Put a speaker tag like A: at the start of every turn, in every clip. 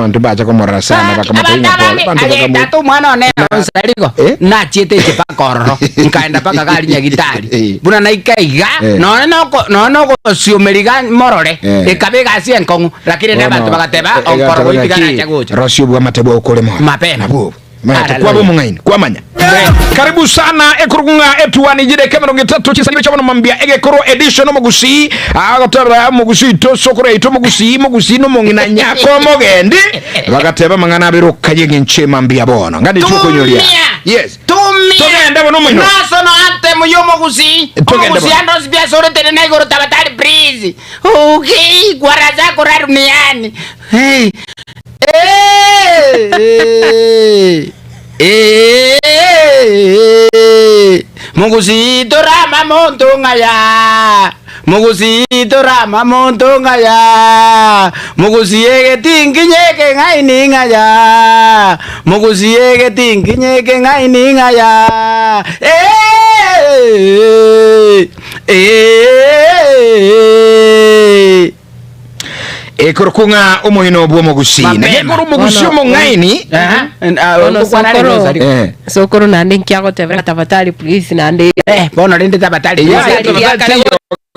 A: Abanto mbacha komorora sana bakamotebia ng'a pole. Abanto
B: Aye
A: bakamu
B: tata omwana one onsarigo
A: Eh?
B: nachiete inche mpaka ororo nkaenda mpaka gari nyagitari
A: Eh.
B: buna naika iga
A: Eh.
B: nonye noko nonye nogosiomeria iga morore
A: Eh.
B: ekaba egasi enkong'u lakini rende abanto bagateba onkoro goitiga nacha gocha
A: Rosia obwamate bwao kore mono.
B: Mapema.
A: Nabwo obo. Maete
B: Hallelujah.
A: kwaba omong'aini kwamanya. Karibu sana ekorokwa ng'a etuani chideka emerongo etato chisani chia bono mambia egekoro edition omogusii agoteba omogusii oito sokoro yaito omogusii mogusii nomong'ina nyako omogendi bagateba amang'ana abere okaye eng'encho emambia bono ng'a nichwo okonyoria
B: Tumia.
A: yes
B: Tumia.
A: Togende bono omoino.
B: Nasono anthem y'omogusii.
A: Togende
B: Omogusii
A: bono.
B: ande onsi pi ase ore tenena igoro tabatari please. Okay, gwara zako ra duniani. Hey. Mogusii torama monto ng'aya, mogusii torama monto ng'aya, mogusii egetinginye ekeng'aini ng'aya, mogusii egetinginye ekeng'aini ng'aya, eh, eh.
A: Ekorokwa ng'a omoino bw'omogusii.
B: Mapema.
A: Na gekora omogusii
C: Bono-
A: omong'aini,
B: Aha,
C: Bono
B: ngokwana rende
C: sokoro-
B: osari.
A: Eh.
C: Sokoro naende nki agotebera tabatari please naende
B: Eh, bono rende tabatari
A: Eya,
B: please.
C: Riari
A: tabatari
C: riakare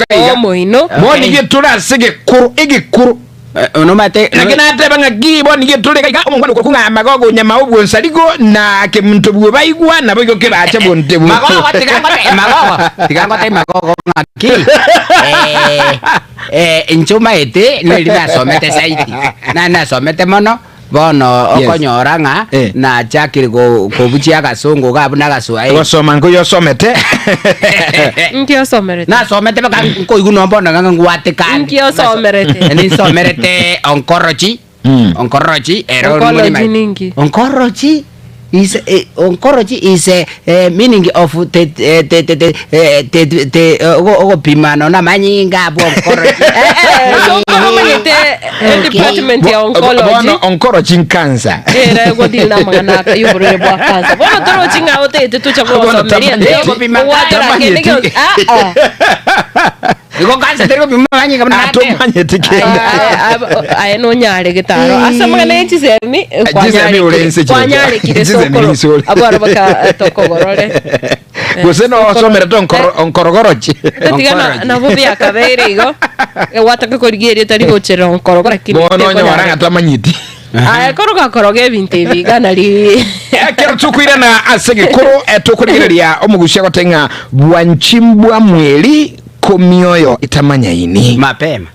A: teiyo iga.
C: omoino
A: Bono nigo tore ase egekoro egekoro.
B: Eh, onomate
A: Naki nateba ng'aki bono nigo tore iga omongwana okorokwa ng'a Magogo nyamao bw'onsarigo na kemunto bw'obaigwa naboigo kebacha bwonte bwo.
B: Magogo tiga ngote Magogo tiga ngote Magogo ng'aki eh Eh, inche omaete neri nasomete zaidi, nari nasomete mono, bono
A: Yes.
B: okonyora ng'a
A: Eh.
B: nachakire go- kobuchia agasongo iga buna agaswahili.
A: Gosoma nkoyo osomete.
C: Nki osomerete?
B: Nasomete mpaka nkoigwa nonya bono ng'a ngwatekane.
C: Nki osomerete?
B: Ninsomerete oncology,
A: Mm.
B: oncology ero
C: Oncology
B: nimanye-
C: ninki?
B: Oncology is eh, oncology is a eh, meaning of te te te te te eh, te te eh, ogo- ogopima nona amanyinga abwo oncology.
C: Eh, eh, so omanyete eh, department ya oncology
A: Bono oncology nkansa.
C: ere godeal na amang'ana aka y'oborwaire bwa cancer bono torochi ng'a otagete tocha
A: Bono
C: gosomeria
A: tamanyeti.
C: nde ogwatera kende gionsi
A: Tamanyeti.
C: ah ah
B: Igo kansa teri gopima amanyinga buna nateba.
A: Atomanyeti kende.
C: Aye, aye nonyare getaro ase amang'ana ye chisemi eh,
A: Chisemi ore inse chirochio.
C: kwanyarekire
A: Chisemi
C: sokoro
A: inse ore.
C: abwo aro baka tokogorore
A: Gose no osomerete onkoro- onkorogorochi.
C: tiga na-
B: Onkorogi.
C: nabo biakabeire igo gwataka korigia erio tari gocherera onkorogo lakini
A: Bono onyora
C: tekonyareka.
A: ng'a tamanyeti.
C: Aye koro gakoroga ebinto ebi iga nari
A: Ekero tokoirana ase egekoro eh, tokorigereria omogusia agote ng'a bwanchi mbwa mweri ko mioyo etamanyaini.
B: Mapema.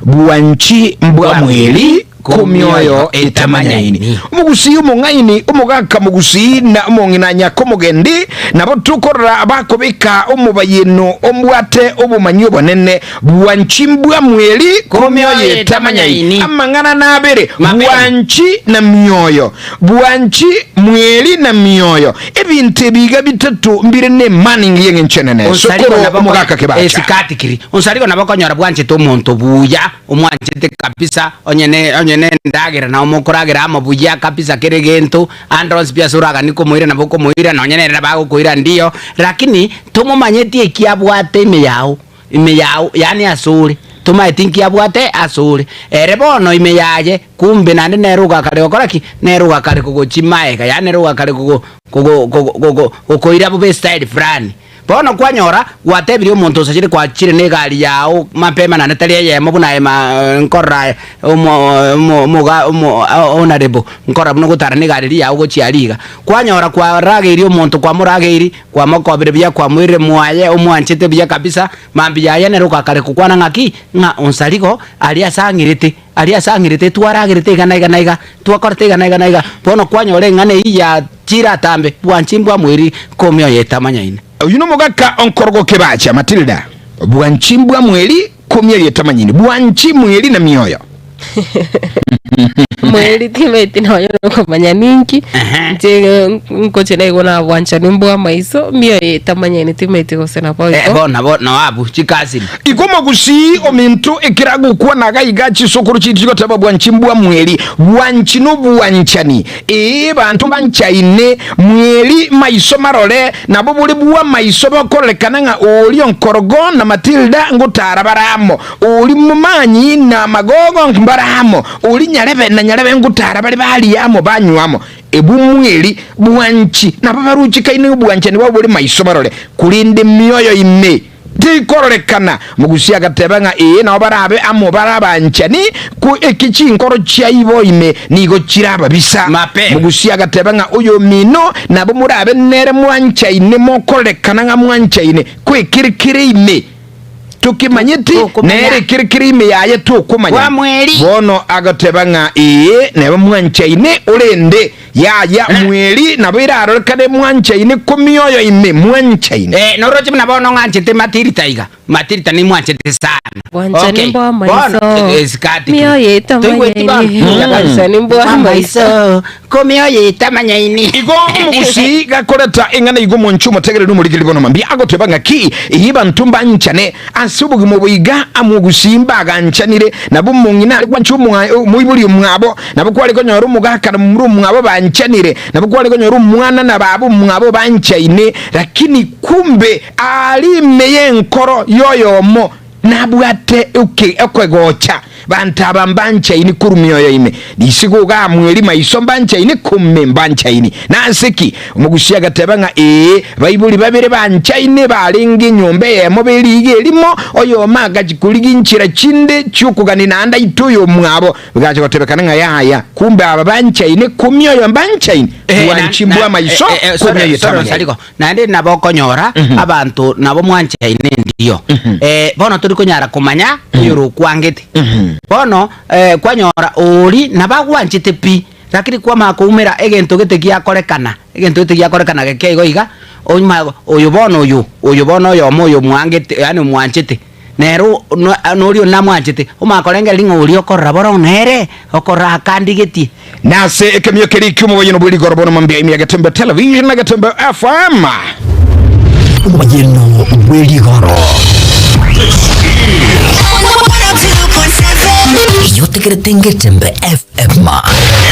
A: Bwanchi mbwa mweri ko mioyo etamanyaini. Omogusii omong'aini, omogaka mogusii na omong'ina nyakomogendi nabo tokorora bakobeka omobayeno ombwate obomanyi obonene Bwanchi mbwa mweri ko mioyo etamanyaini. Amang'ana nabere, bwanchi na mioyo, bwanchi mweri na mioyo. Ebinto ebi iga bitato mbire nemani engiya eng'encho enene.
B: Onsarigo
A: Sokoro
B: nabo
A: omogaka kebacha.
B: Esikati kiri. Onsarigo nabo okonyora bwanchete omonto buya, omwanchete kabisa, onye ne onye ne endagera nabo mokoragera amo buya kabisa kera egento, ande onsi pi ase oraganie komoira nabo okomoira, nonye nere nabo agokoira ndiyo, lakini tomomanyeti eki abwate ime yao. Ime yao, yaani asore, tomaeti inki abwate asore. Ere bono ime yaye, kumbe naende nere ogakare gokora ki? Nere ogakare kogochia maega, yaani nere ogakare kogo kogo kogo kogo gokoira bobe estyle fulani. Bono kwanyora, gwatebirie omonto osachire kwachire na egari yao mapema naende tari eyemo buna aye ma nkorora aye omo omo omoga omo honourable, nkorora buna ogotara na egari eria yao gochia aria iga. Kwanyora kwarageirie omonto kwamorageirie. Kwamokobire buya, kwamoirire mwaye omwanchete buya kabisa, mambia aye nere ogakare gokwana ng'aki? Ng'a onsarigo aria ase ang'irete, aria ase ang'irete twaragerete iga na iga na iga, twakorete iga na iga na iga, bono kwanyora eng'ana eyio yachire atambe, bwanchi mbwamoiri komioyo etamanyaine.
A: Oyio nomogaka onkorogo kebacha Matilda, bwanchi mbwamweri komioyo etamanyaine, bwanchi mweri na mioyo.
C: Mweri timaeti nonya nokomanya ninki
B: Ehe.
C: inche nkoche naigwa nabwanchani mbwa amaiso mioyo etamanyaini timaeti gose nabo
B: Eh,
C: igo
B: bono nabo nao abwo chikasini.
A: Igo omogusii ominto ekero agokwana iga iga chisokoro chiaito chigoteba bwanchi mbwa mweri, bwanchi nobwanchani, ee banto mbanchaine, mweri maiso marore, nabo bore bw'amaiso bokororekana ng'a oria onkorogo na Matilda ngotara bare amo, Ori momanyi na amagogo mbare amo, ori nyarebe. nyarebe na nyarebe ngotara bare baria amo banywa amo. Ebumweri bwanchi nabo baruchikaine obwanchani bwabo bore maiso barore, korende emioyo ime tikororekana. Omogusia agateba ng'a ee nabo barabe amo bare abanchani, ko eki chinkoro chiaibo ime nigo chire ababisa.
B: Mapema.
A: Omogusia agateba ng'a oyomino nabo morabe nere mwanchaine mokororekana ng'a mwanchaine, ko ekere kere ime tokemanyeti,
B: Tokomanya.
A: nere ekere kere ime yaye tokomanya.
B: Bwamweri.
A: Bono agateba ng'a ee neba mwanchaine, orende yaya mweri nabo erarorekane mwanchaine ko mioyo ime mwanchaine.
B: Eh, noroche buna bono ng'anchete Matilda iga. Matilda nimwanchete sana.
C: Bwanchani
B: Okay,
C: mbwa maiso.
B: bono, eh, sikati.
C: Mioyo
B: Toigweti bono?
C: itamanyaini. Bwanchani mbwa maiso.
B: Ko mioyo itamanyaini.
A: Igo omogusii gakoreta eng'ana igo omonche omotegereri omorikeri bono mambia agoteba ng'aki eyio banto mbanchane ase obogima obo iga amogusii mbaganchanire nabo omong'ina are gwancha omoibori omwabo nabo kware konyora omogaka na momura omwabo banchanire nabo kware konyora omwana na baba omwabo banchaine lakini kumbe aria ime y'enkoro y'oyomo Nabwate okegocha, banto aba mbanchaini korwa mioyo ime, risiko ogamweri maiso mbanchaini kume mbanchaini. Nase ki? Omogusia agateba ng'a ee, baibori babere banchaine barenge enyomba eyemo b'eriiga erimo, oyomo agachia korigia inchera chinde chi'okogania naende aite oyomwabo. Bigacha gotebekana ng'a yaya, kumbe aba banchaine kumioyo mbanchaini, bwanchi mbw'amaiso kumioyo etamanyaini.
B: Naende nabo okonyora abanto nabo mwanchaine endiyo. Eh, bono tori konyara komanya oyore okwangete. Bono eh, kwanyora ori nabo agwanchete pi, lakini kwamanya koumera egento gete giakorekana, egento gete giakorekana geke igo iga, onyuma oyo bono oyo, oyo bono oyomo oyo omwangete yaani omwanchete, nere noria onde namwanchete, omanye korengereria ng'a oria okorora bono nere okorora akandigetie.
A: Nase ekemio keria ki'omobayeno bwe rigoro bono mambia ime ya Getembe Television na Getembe FM.
D: Omobayeno bwe rigoro. Eyotegerete Ngetembe FM.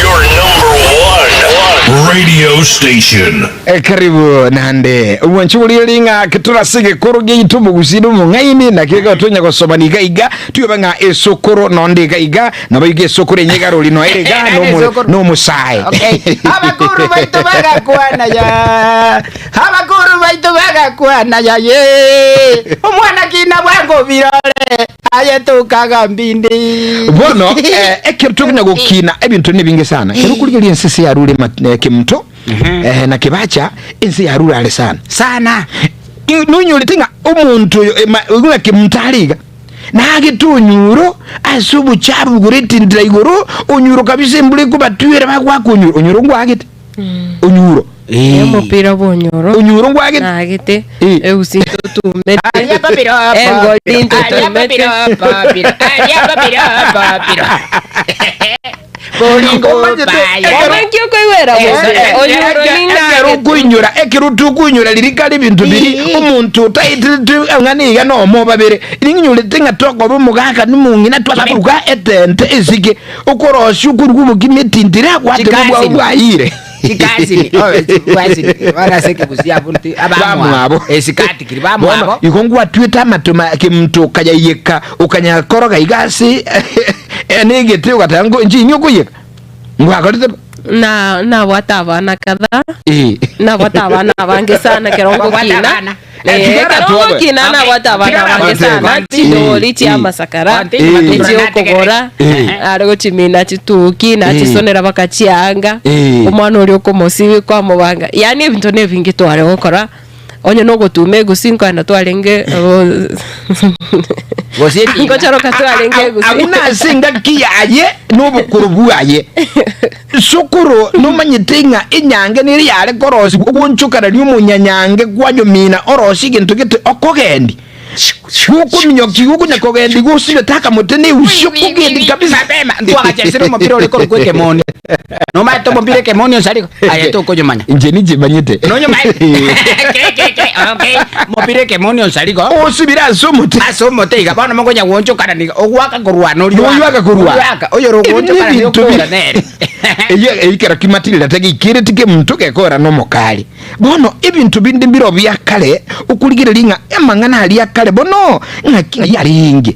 E: Your number one radio station.
A: Eh, karibu nande omwanchi boria ori ng'a ketorase egekoro giaito omogusii na omong'aini naki ekero tonya gosoma iga iga tiobe ng'a esokoro nonde iga iga nabo iga esokoro enye igarori noe ere iga
B: Naende
A: nomo-
B: esokoro.
A: nomosae
B: Okay. Abakuru baito bagakwana ya abakuru baito bagakwana ya ye omwana kina bwango birore aye tokaga mbindi
A: bono eh, ekero tokonya gokina ebinto nebinge sana kero okorigereria ensese yarure ma- eh, kemuto Eh, na kebacha ense yarure are sana.
B: Sana.
A: Nonyorete ng'a omonto oyo ema- ng'a kemunto are iga, nagete onyuro ase obochafu igoro etintira igoro, onyuro kabisa embura ekobatwera bagoaka onyuro, onyuro ngwagete, onyuro.
C: Eh, omopira bwa onyoro
A: Onyuro ngwagete.
C: nagete
A: Eh.
C: eusi ntotumete
B: Aria papiro,
C: engori
B: papiro, aria
C: ntotumete
B: papiro, papiro, aria papiro, papiro. Bolingo
A: Omanyete,
B: baya.
A: ekero-
C: Bono nki okoigwera
B: Eh,
C: bobe?
B: eh,
C: Onyuro
A: Ekero
C: ning'agete.
A: okoinyora ekero tokoinyora riria kare ebinto biri omonto otaetete ng'a niga nomo babere ninyorete ng'a tokoba omogaka na omong'ina twakaruga etente esike okorosia okoruga obokima etintire gwateba obwabo
B: Chikasini.
A: bwayire
B: Chikasini, oh, chikasini. Bono ase ekegusii abwo nti- abamwabo.
A: Bamwabo.
B: Esikatikiri, bamwabo.
A: Bono, igo ngwatwete amato ma kemonto okayayeka okanyakoroga iga ase negete ogateba ngo inche inye okoyeka ngwakorete bo
C: Na nabwate abana kadhaa
A: Eh.
C: nabwate abana abange sana ekero
B: Babwate
C: ngokina
B: abana.
C: Eh,
A: Eh, tigara
C: ekero
A: twabwe.
C: ngokina
B: Okay.
C: nabwate abana
A: Tigara
C: abange
A: twabwe.
C: sana
A: Eh,
C: chidori
A: eh.
C: chia amasakara
B: Continue,
A: Eh.
C: echiokogora
A: Eh.
C: are gochimina chituki nachisonera baka chianga
A: Eh.
C: omwana oria okomosibi kwamobanga yaani ebinto na ebinge tware gokora onye na ogotuma egusi nkoenda twarenge
B: Gose etinga.
C: ngochoroka twarenge egusi
A: Agwo nase engaki yaye na obokoro bwaye. Sokoro nomanyete ng'a enyange nere yare korosigwa ogoonchokana omonyanyange kwanyomina orosie egento gete okogendi. Gokominyokia gokonya kogendi gosibete akamote na eusi okogendi kabisa.
B: Mapema ntwagachesire omopira ore korokwa ekemoni. Nomanyete omopira ekemoni onsi ariko aye tokonyomanya.
A: Inche ninchimanyete.
B: Nonyomanyete? Okay, okay, okay, okay. Omopira ekemoni onsi ariko
A: Osibire ase omote.
B: ase omote iga bono mokonya goonchokana niga ogwaka korwana oria
A: Noyo agakorwa.
B: Oyio oyore
A: Ebi
B: ogoonchokana niga
A: nebinto bi-
B: okora nere.
A: Eyio ekero kimatirire tegeikeretie kemonto gekora nomokari. Bono ebinto binde mbiro bia kare okorigereria ng'a amang'ana aria akare bono ng'aki ng'ai arenge.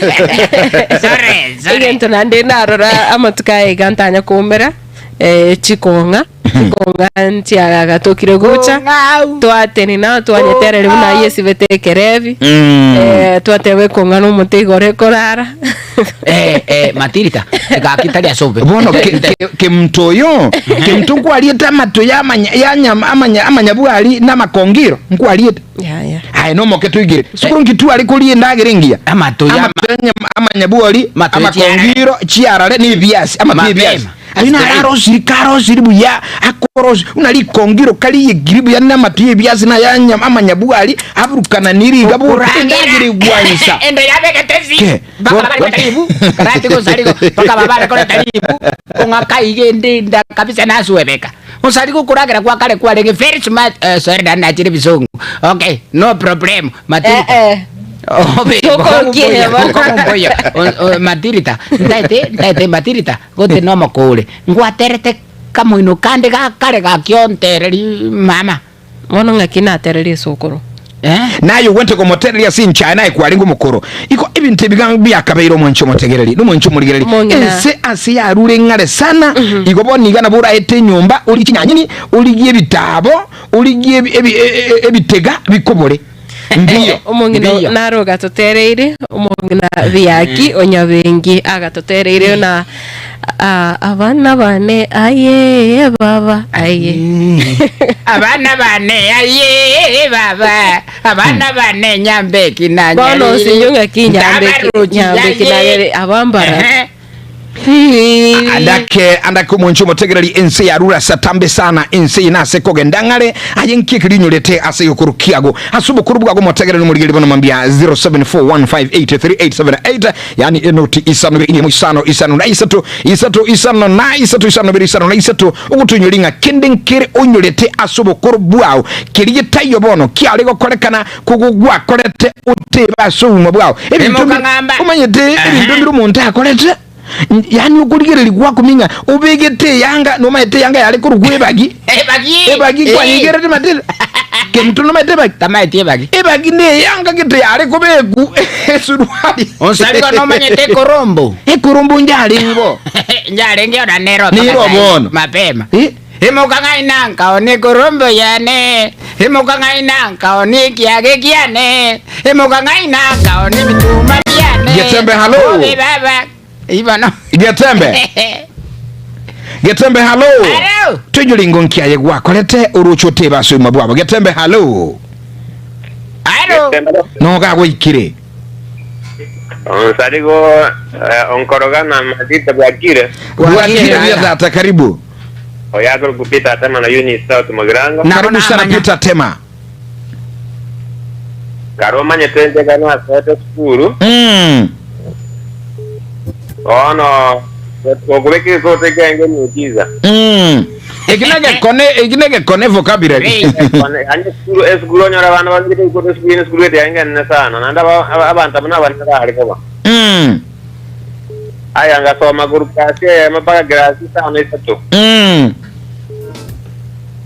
B: Sorry, sorry.
C: Egento naende narora amatuko aya iga ntanya koumera. eh, chikong'a chikong'a nchiagatokire gocha twatenena twanyetereri buna ayio esibete ekerebi
A: Mm.
C: eh, twateba ekong'a na omote igoro ekorara
B: Eh, eh, matirita gaki tari ase obobe
A: bono ke- ke- kemunto oyo kemunto nkwariete amato ya amanya- ya nyama- amanya- amanyabwari na amakongiro nkwariete
C: Ya, ya.
A: aye nomoke toigere sukuru nkitware koria endagera engiya
B: Amato ya-
A: Amato ya nyama- amanyabwori
B: Amato ya chiarare.
A: amakongiro chiarare na ebiasi amato ya ebiasi
B: Mapema.
A: Aye naro arosiri karosiri buya akorosi buna rikongiro kariyekiri buya na amato ya ebiasi na ya nyama amanyabwari aburukana niriga buna endagera egwansa
B: endo yabegete si
A: Ke.
B: mpaka babare koreta ribu karati gosarigo mpaka babare koreta ribu ong'aka igende nda kabisa nasuebeka osarigo okoragera kwa kare kwarenge very smart eh, sorry nari nachire bisongo okay no problem matirita
C: Eh, eh. Tokokieba.
B: matirita ntaete ntaete matirita gote nomokore ngwaterete kamoino kande gakare gakiontereri mama
C: Bono ng'aki natererie esokoro.
B: eh?
A: Naye ogwente komotereria ase enchaya naye kwarenge omokoro. Igo ebinto ebi ga- biakabeire omwancho omotegereri, na omwancho omorigereri.
C: Omong'ina.
A: Ense ase yarure eng'are sana, igo bono iga nabo oraete enyomba, origie chinyanyini, origie ebitaabo, origie ebi- ebi- e- e- ebitega bikobore. Mbiyo.
C: Omong'ina
B: Mbiyo.
C: naro ogatotereire, omong'ina Biaki onyabengi agatotereire na ah, abana bane aye baba aye.
B: Abana bane aye baba abana bane nyambeki na
C: Bono
B: nyariri.
C: osinyo ng'aki nyambeki
B: Ndabaruchi
C: nyambeki
B: aye.
C: nagere abambara.
B: Ehe.
A: Andake andake omonche omotegereri ense yarure ase atambe sana ense eye nase kogenda ng'are aye nki ekeri onyorete ase egekoro kiago ase obokoro bwago omotegereri omorigeri bono mambia 0741583878 yani enoti isano ibere ime isano isano na isato isato isano na isato isano ibere isano na isato ogotoinyori ng'a kende nkere onyorete ase obokoro bwao keria getaiyo bono kiare gokorekana kogo gwakorete otebe ase obogima bwao ebinto
B: Imoka ng'amba.
A: omanyete ebinto
B: Aha.
A: mbire omonto akorete yaani okorigereria gwakumia ng'a obegete eyanga nomanyete eyanga yare korokwa ebagi
B: Ebagi.
A: ebagi
B: Eh.
A: kwanyegerete matete kento nomanyete ebagi
B: Tamaeti ebagi.
A: ebagi ne eyanga gete yare kobeku esuruari
B: Osarigo nomanyete ekorombo.
A: ekorombo njarengo
B: Njarenge ona nero.
A: Nero bono.
B: Mapema.
A: Eh?
B: Imoka ng'ai nanka one ekorombo yane Imoka ng'ai nanka one ekiage kiane Imoka ng'ai nanka one ebituma biane
A: Getembe, hallo.
B: Obe baba Ibono
A: Getembe Getembe hallo
B: Hallo.
A: toinyore nkiaye gwakorete oroche otebe ase obogima bwabo Getembe hallo
B: Hallo.
A: noga gwaikire
F: Onsarigo eh, onkoroga na matita bwakire
A: bwakire buya tata karibu
F: oyagoro kupita atema na Eunice South Mugirango
B: Na-
A: karibu sana
B: namanya.
A: Peter Tema
F: karo omanyete njega nasete sukuru
A: mm.
F: ono okubeka egote ekenge miujiza
A: Mm. Eki negekone eki negekone vocabulary
F: anje esukuru esukuru onyora abana babigete egote esukuru ene esukuru ete yange nene sana naende aba- aba- abanto aba nabanene bare koba
A: mm.
F: aya ngasoma korwa class eyemo mpaka class isano isato
A: Mm.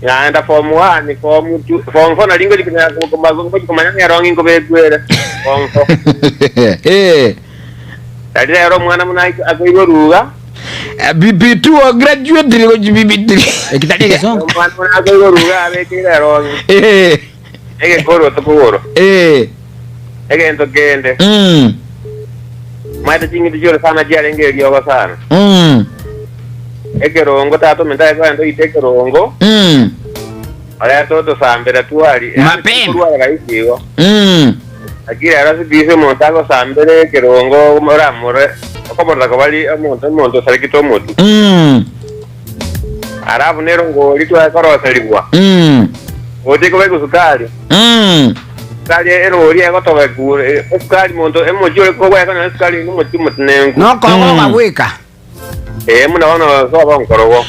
F: Naenda form 1, form 2, form 4 nari ngochi komanya ng'a nkobekwere form 4.
A: Eh.
F: Nari rero omwana buna akoigwa oruga,
A: Eh, BP2 graduate gochi BP3.
B: Ekitari egesongo.
F: omwana buna akoigwa oruga abekeire erongi,
A: Eh.
F: egekoro tokogoro,
A: Eh.
F: egento kende.
A: Mm.
F: Maete ching'iti chiore sana chiarenge eriogo sana.
A: Mm.
F: Ekerongo tata ominto aye kogenda oite ekerongo,
A: Mm.
F: orete otosambera twari.
B: Mapema.
F: Korwara rahisi igo.
A: Mm.
F: Lakini rero siku hizi omonto agosambera ekerongo oramore okoborora koba ri omonto omonto osarekete omotwe.
A: Mm.
F: Alafu nero ngori twakoroserigwa
A: Mm.
F: gote kobeka esukari
A: Mm.
F: esukari erori egotoba ekure esukari monto emochi ore kobweka na esukari nomochi omotenenku
B: Nokogoga bweka.
F: ee muna bono soba nkorogo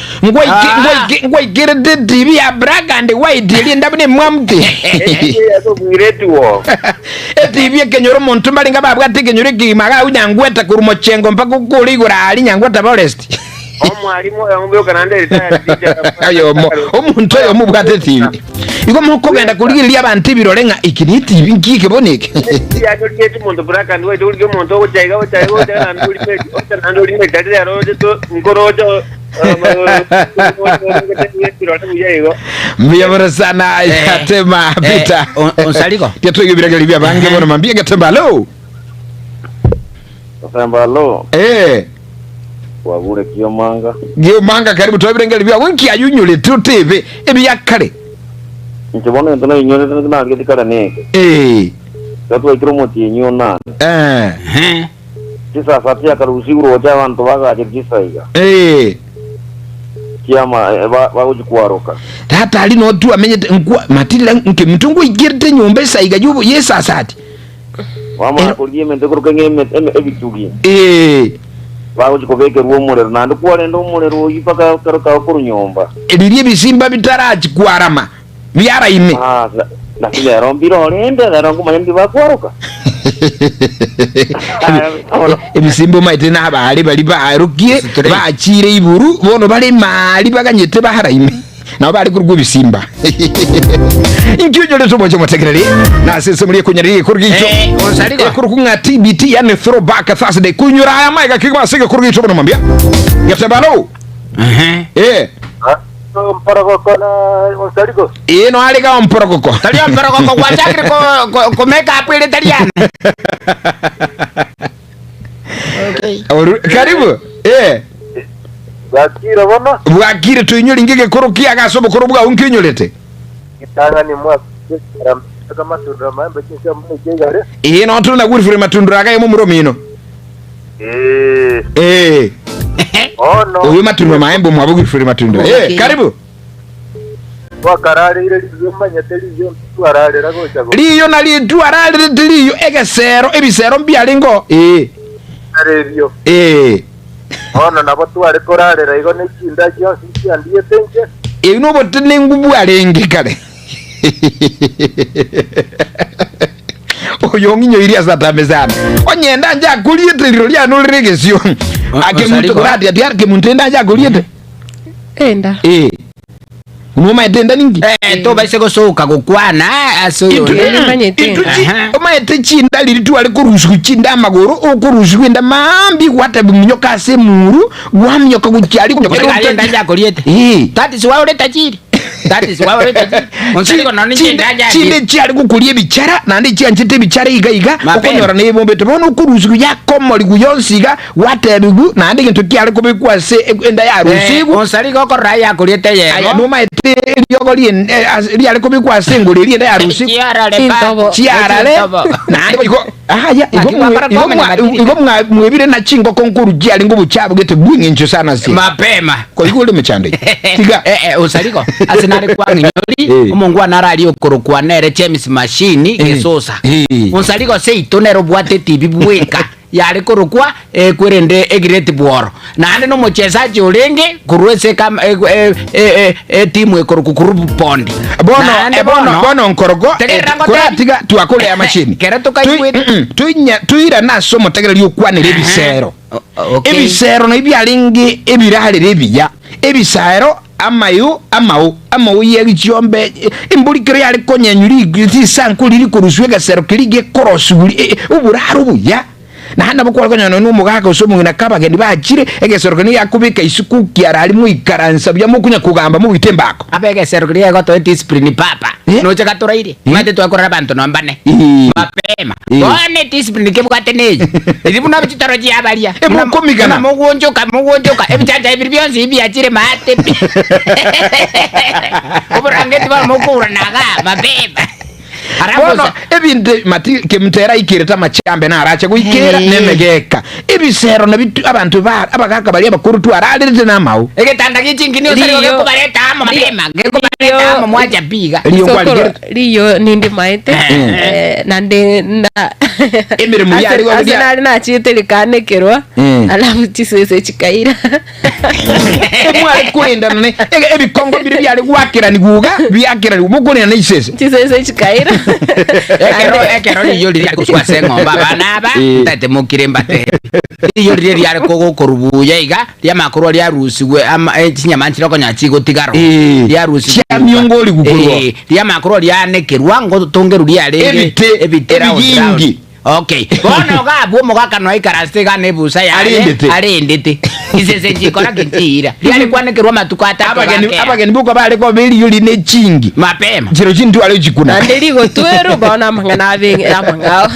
B: Ah.
A: Ngwaikirete TV ya black and white eria endabu nemwamu te.
F: etobwire etuo
A: Etibi ekenyoro omonto mbarenga babwate ekenyoro ekegima iga agwo nyangweta korwa mochengo mpaka okore igoro aria nyangweta forest.
F: Omwalimu oyo omoboka naende retired teacher.
A: Oyomo omonto oyomo obwate etibi. Igo mokogenda korigereria abanto ebirore ng'a eki ne etibi nki eke bono eke.
F: Yachorigete omonto black and white origia omonto ogocha iga ogocha iga ogocha naende orime ocha naende orime tari rero oche to nkoro oche.
A: Mbuya mono sana
B: Eh,
A: Atema
B: eh,
A: Peter.
B: Onsariko.
A: Tiatwege birageri bia bange bono mambia getemba alo.
F: Sembalo
A: Eh,
F: wabure kiomanga
A: giomanga karibu twabirengeri bia wenki ayunyule tutebe ebiyakare.
F: inche bono ento nainyorete narigeti kare neke
A: Eh,
F: gatwaikire omotienyi onane
A: eh,
B: Eh.
F: chisasa chiakarusia roche abanto bagachire chisaiga
A: eh.
F: chiama bagochikwaroka
A: Tata ali no tu amenyete nkwa matilila nke mtungu ikirite nyumba esaiga yubu yesasati.
F: wamara korigia emento ekoroka ng'a ebitugi
A: Eh,
F: bagochikobekerwa omorero naende kwarenda omorero oyi mpaka kero kago korwa nyomba
A: ririe ebisimba bitarachi kwarama byaraime.
F: Ah, lakini lero mbiro orende lero nkomanya ndi bakwaroka
A: ebisimba omaete na abare bari barukie
B: Straight.
A: bachire iburu bono bari mali baganyete baharaime nabo bari kurugwa ebisimba inkionyore tomoche motegereri nasese muri ekunyariri ekurugito
B: Eh, Onsariko.
A: ekuruku ng'a tbt yani throwback thursday kunyura aya maiga kigwasige kurugito bono mambia getebalo
B: Eh.
A: eh
F: mporogoko na onsariko
A: ino ari ga mporogoko
B: Tari omporogoko gwachakire ko make up ere tari ane.
A: Karibu eh
F: bakire bono
A: bwakire tuinyori ngigekuru kiagaso bukuru bwau nkiunyorete
F: gitang'ani mwakamatundura maembe chinsia mune chigare
A: ii no tuli na Wilfred matundura agaye mumuromi ino
F: eh
A: eh
F: ono
A: uyu matundura maembe mwabo Wilfred matundura eh
C: Okay.
A: karibu
F: wakararire riyo manyete riyo twararira gocha go
A: liyo nali twaralirete liyo egesero ebisero mbialingo eh
F: rebio
A: eh
F: ono nabo tware korarira igo nechinda chionsi chiandiete nche
A: ebi nobotenengu bwarenge kare oyo ng'inyoirie ase atambe sana onyenda njakuriete riro rianurire egesio akemuntu
B: Osariko.
A: korati ati akemuntu enda njakuriete
C: enda
A: eh unomaete enda ningi
B: Eh, tobaise gosoka gokwana ase oyo.
A: Itu-
C: Eri manyete.
A: Ituchi
B: Aha.
A: omaete chinda riri tware korusiku chinda amagoro okorusiku enda mambi gwateba omunyoka ase emuru gwaminyoka gochiari
B: Ore enda njakoriete.
A: Eh.
B: That is why ore tajiri. That is why ore tajiri. Onsariko noni
A: Chinde-
B: nje
A: chinde chiari gokoria ebichara naende chianchete ebichara iga iga
B: Mapema.
A: okonyora nebombete bono okorusiku yakomorigu yonsi iga gwatebigu naende egento kiare kobekwa ase enda yarusigu
B: Onsariko okorora yakoriete
A: aya
B: yemo.
A: nomaete eriogo riare kobekwa ase engoro eri enda yarusigu
B: Chiarare pa.
C: Intobo.
A: chiarare
B: Chintobo.
A: naende igo aya igo
B: Aki gwakora komenya matiri.
A: igo mwebire na chingoko nkuru chiari ngobuchabu gete bwing'encho sana si
B: Mapema.
A: koigo ore mechando tiga
B: Eh, eh, Osariko ase nare kwang'inyori
A: Eh.
B: omongwana arari okorokwa nere James Machine
A: Eh.
B: gesosa
A: Eh.
B: Osariko seito nere obwate TV bweka yare korokwa ekwerende egireti bworo naende nomochesaji orenge korwa ase etimu ekorokwa korwa pondi
A: bono
B: Naende
A: eh, bono bono nkorogo
B: Tegerera ngotebi.
A: kuratiga twakorea machini
B: Kere tokaigwete.
A: tuira naso omotegereri okwanera ebisero
B: Okay.
A: ebisero nabio biarenge ebirarere ebiya ebisero amayo amao amao yegichiombe embori kero yare konyenywa risanku riri koruswa egesero keri gekorosuguri oboraro obuya naende nabo kware konyora na omogaka ase omong'ina kabageni bachire egesero keri yakobeka isuku kiara ari moikaransa buya mokonya kogamba mogoita embako
B: abegesero kiria egotoe discipline papa
A: Eh?
B: noche gaturaire mate twakorera abanto nombane
A: Eh.
B: mapema
A: Eh.
B: bone discipline kebwate neyi eri buna chitoro chiabaria
A: Eh, mokomigana.
B: mugunjuka mugunjuka ebichanja ebiri bionsi ibiachire mate pi oborangeti bwa mokouranaga mapema
A: bono
B: arabusa
A: ebinto mati kemutera ikirete amachambe narache goikera
B: Eh.
A: nemegeka ebisero nabitu abantu ba abagaka baria abakuru twararerete namao
B: egetanda gichinkini osarigo
C: Riyo.
B: gekubareta amo mapema gekubareta amo mwacha biga
A: Riyo
C: Sokoro,
A: kwarigerete.
C: riyo nindi maete
A: Eh.
C: eh, nandi na
A: Emirimo yari
C: Ase- ase
A: goburia.
C: nari nachite rikanekerwa
A: Mm.
C: alafu chisese chikaira
A: emware kurindana ne ebikongo biri byari gwakirani guga byakirani mukurindana isese
C: chisese chikaira
B: ekero ekero riyo riria kuswa ase eng'ombe abana aba
A: Eh.
B: ntate mokire mbate riyo riria riare kogokorubuya iga riamakorwa riarusigwe ama eh, chinyama nchire okonya chigotigaro
A: Eh.
B: riarusigwe
A: Chia miongori gukorwa.
B: Eh, riamakorwa rianekerwa ngotongeru riarenge
A: Ebite,
B: ebite round,
A: ebiyingi.
B: round. okay bono gabwo omogaka noikaransete iga na ebusa yaye
A: Arendete.
B: arendete. Chisese nchikora ki nchiira. Riare kwanekerwa amatuko atato
A: Abageni
B: gakea.
A: abageni boka bare koba eriyo rine echingi.
B: Mapema.
A: Chiro chintware ochikuna.
C: Naende rigotwerwa bono amang'ana abe amang'ao.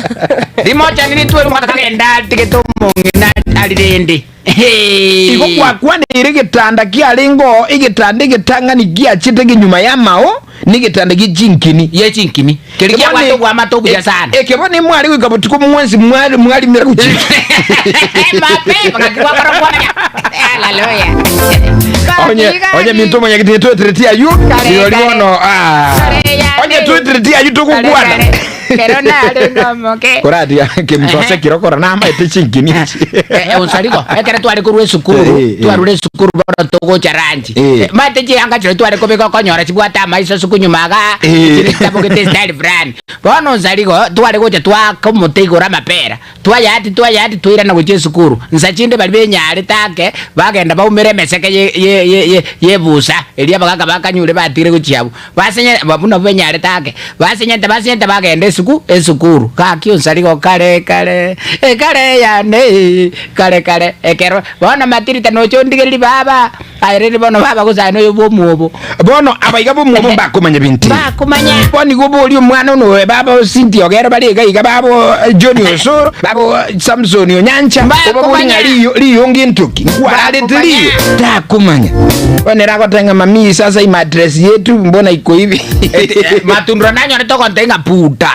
B: Rimochani ritwerwa mpaka kagenda atigete omong'ina arirende.
A: Igo gwakwaneire egetanda kiarenge oo, egetanda egetang'ani giachete kenyuma y'amao, na egetanda gie chinkini.
B: Ye chinkini. Keria kiabwate obwamate obuya sana.
A: Eke bono imware goika botuko mwensi mware mwarimera gochia.
B: Mapema gaki gwakora kwamanya. Haleluya.
A: Onye onye minto omonyagete twetereti aywo
B: Kare,
A: rirorio
B: kare.
A: bono ah.
B: Kare, yane.
A: Onye twetereti aywo togokwana.
B: Kero nare ngomoke.
A: Koratia kemsose kirokora namaete chinkini echi.
B: Onsarigo ekere tware korwa esukuru twarure esukuru bono togocha ranchi mate chianga chiria tware kobeka okonyora chibwate amaiso ase konyuma igaa chire chitabogete estyle fulani bono onsarigo tware gocha twaka omote igoro amapera twayati twayati twairana gochia esukuru nsa chinde baria benyarete ake bagenda baumera emeseke ye ye ye ye yebusa eria abagaka bakanyure batigire gochia abwo Basenye buna benyarete ake, basenyete basenyete bagenda esuku esukuru. Gaki onsarigo kare kare ekare yane kare kare ekero bono matirita noche ondigererie baba aye rende bono baba gose aye noyo bw'omwobo.
A: Bono abaiga b'omwobo mbakomanya binto ebi.
B: Mbakomanya.
A: Bono igo boria omwana one oyo baba o Cynthia Ogero bare iga iga baba o John Osoro baba o Samson Onyancha obabori ng'a
B: Mbakomanya.
A: riyo riyo nginto ki nkwararete
B: Mbakomanya.
A: riyo takomanya. Bono ere agoteba ng'a mami sasa hii mattress yetu mbona iko hivi.
B: Eti, eh, matundura nanyorete ogontebia ng'a puta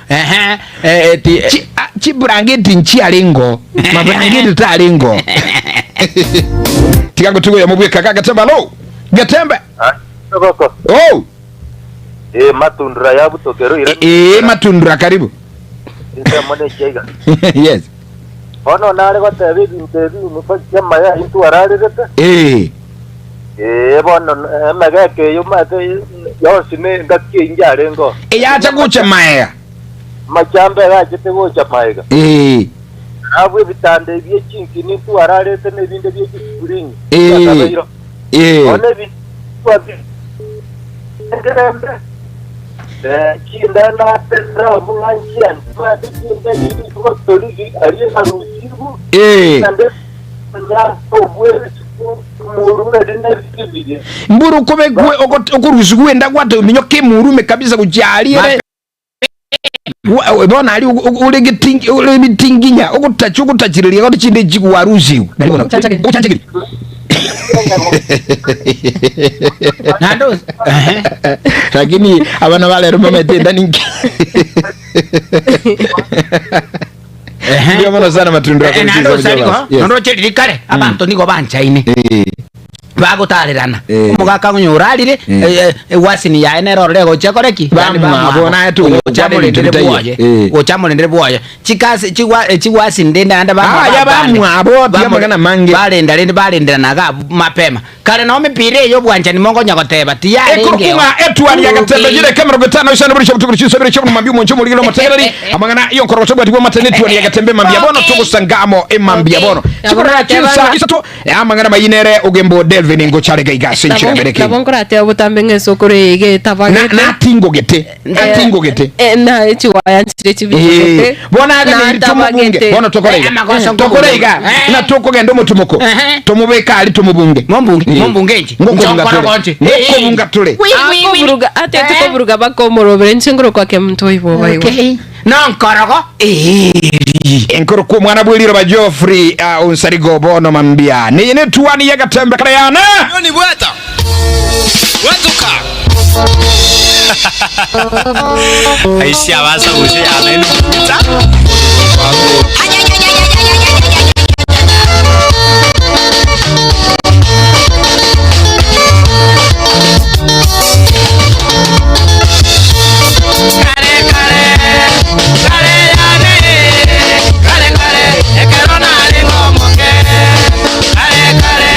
B: ehe eh, eti eh,
A: Chi- ah, chiburangeti nchiarengo maburangeti tarengo tiga ngotugo ya mobweka ka gatembe alo gatembe
F: Goko.
A: oh
F: Eh matundura ya butokero ira.
A: eh matundura karibu
F: Insemo ne chaiga.
A: yes
F: Bono nare goteba ebinto ebi nigo amaya intwe ararerete.
A: Eh.
F: Ee bono emegeka eye omanyete yonsi ne engaki einge arenge oo.
A: Eyacha gocha maega.
F: Amachambe egachete gocha maega.
A: Eh.
F: Abwo ebitanda ebi bie chinkini intwe ararete na ebinde bie chisupuringi
A: Eh.
F: biakabeiro.
A: Eh.
F: Bono ebinto twabi engerembe eh, chinda natesera abwo ng'a nchianchwate chinda chiri gotorigi aria enarusigu
A: Eh.
F: naende
A: Mburu okobekwe okorusigwa enda gwate ominyoke emurume kabisa gochia aria ere bono aria ore getingi ore ebitinginya ogotacha ogotachireria gose chinde echi gwarusigwe nari bono ochanchageri
B: Naende ose- ehe.
A: lakini abana ba rero mbamaete enda ninki
B: Ehe.
A: Mbuya mono sana matundura
B: Eh, naende
A: korwa
B: osarigo
A: Yes.
B: noroche riria kare abanto nigo banchaine
A: Eh.
B: bagotarerana
A: Eh.
B: omogaka onye orarire
A: Eh.
B: eh, egwasini yaye nere orore egochia kore ki
A: Bamwabo,
B: Yaani bamwabo.
A: naye tugocha
B: Gocha
A: kwana ebinto
B: morendere
A: bitaiyo.
B: bwoye
A: Eh.
B: gocha morendere bwoye chikasi chigwa eh, chigwasini rende naende bamwabo
A: Aya,
B: abande.
A: bamwabo, tiga amang'ana amange.
B: Barenda rende barenderana iga abwo mapema Kare nao emepira eye y'obwanchani mokonya goteba, tiyarengeo.
A: Ekorokwa ng'a etuani ya Gatembe yire ekemerongo etano isano buri chiabutuko chinsabere chiabuno mambia omonche omorigere omotegereri amang'ana y'onkorogoto bwati bw'amate n'etuani ya Gatembe mambia bono togosanga amo emambia bono chikorora chinsa isato amang'ana mayine ere ogembo Delvin ngochare gaiga ase enchera
C: Nabo
A: bereke
C: nkorateba botambe ng'a esokoro eye iga
A: na
C: etabagete.
A: natingogete natingogete
C: Eh, na echiwaya nchire
A: Eh,
C: chibigete.
A: bono aganeri tomobunge bono tokore iga
B: Eh, amagoso
A: tokore iga
B: nkobunga. Eh.
A: na tokogenda omotumoko
B: Ehe.
A: tomobeke ari tomobunge
B: Mombunge,
A: Eh.
B: mombunge inche.
A: Ngokobunga
B: Nche
A: tore.
B: onkorogonche.
A: Ngokobunga tore
C: Akoburuga ate tikoburuga bakomorobera inche ngoro kwake muntu oibo baigo.
B: Okay. Nonkorogo eri.
A: Enkoro kw'omwana bw'eriroba Geoffrey uh, Onsarigo bono mambia neye netuani y'agatembe kareyana
G: Yoni bweta. Bwetuka. Aisha abasa gose yanaini bweta.
B: Kare kare kare yane kare kare ekero nare ng'omoke kare kare.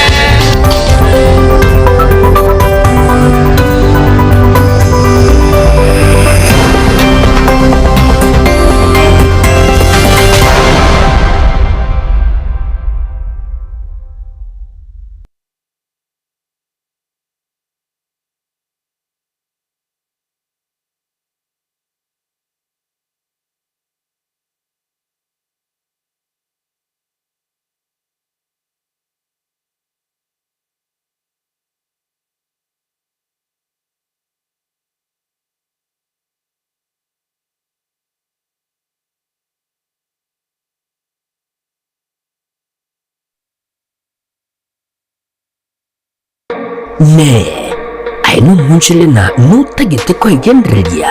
D: Inee! Aye nomoonchoreri na notagete koegendereria?